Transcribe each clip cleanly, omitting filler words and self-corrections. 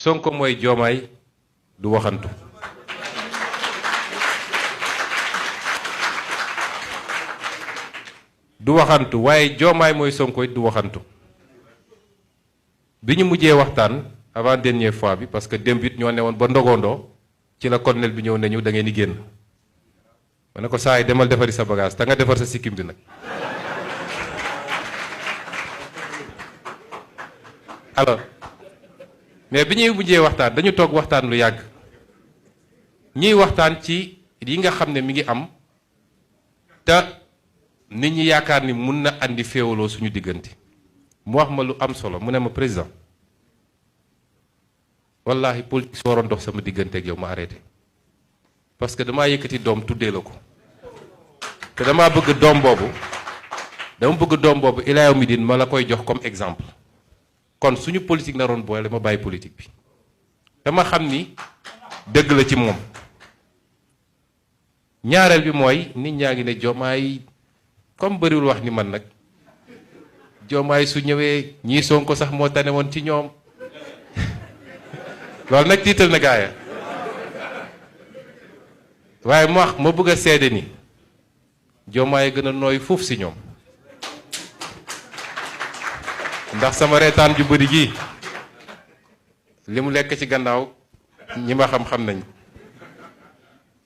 Sonko mooy Diomaye du waxantu. du waxantu waaye Diomaye mooy Sonko it du waxantu. bi ñu mujjee waxtaan avant dernière fois bi parce que démb it ñoo ne woon ba ndogondoo ci la colonel bi ñëw nañu da ngeen di génn ma ne ko saa yi demal defari sa bagage te nga defar sa sikkim bi nag. alors mais bi ñuy mujjee waxtaan dañu toog waxtaan lu yàgg ñuy waxtaan ci yi nga xam ne mi ngi am te nit ñi yaakaar ni mun na andi féewaloo suñu diggante mu wax ma lu am solo mu ne ma président wallahi politique su waroon dox sama diggante ak yow ma arrêté parce que damaa yëkkati doom tuddee la ko te damaa bëgg doom boobu ilaa yawmi diin ma la koy jox comme exemple kon suñu politique naroon boole ma bàyyi politique bi dama xam ni dëgg la ci moom. ñaareel bi mooy nit ñaa ngi ne Diomaye comme bëriwul wax ni man nag Diomaye su ñëwee ñii Sonko sax moo tane woon ci ñoom loolu nag tiital na gaaya waaye ma bëgg a seede ni Diomaye gën a nooy fuuf si ñoom ndax sama reetaan ju bëri gii li mu lekk ci gannaaw ñi ma xam-xam nañ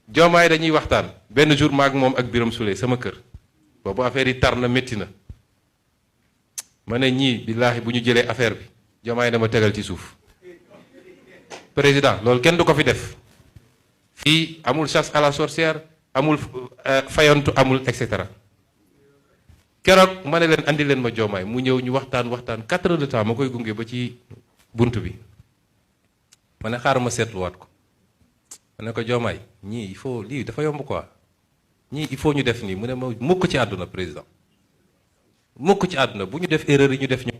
Diomaye dañuy waxtaan benn jour maag moom ak Birame Souleye sama kër boobu affaire yi tar na métti na ma ne ñii billaahi bu ñu jëlee affaire bi Diomaye dama tegal ci suuf président loolu kenn du ko fi def fii amul chasse à la sorcière amul fayantu amul et cetera keroog ma ne leen andi leen ma Diomaye mu ñëw ñu waxtaan 4 heures de temps ma koy gunge ba ci bunt bi ma ne xaaral ma seetluwaat ko ma ne ko Diomaye ñii il faut lii dafa yomb quoi ñii il faut ñu def nii mu ne ma mukk ci àdduna président mukk ci àdduna bu ñu def erreur yi ñu def ñu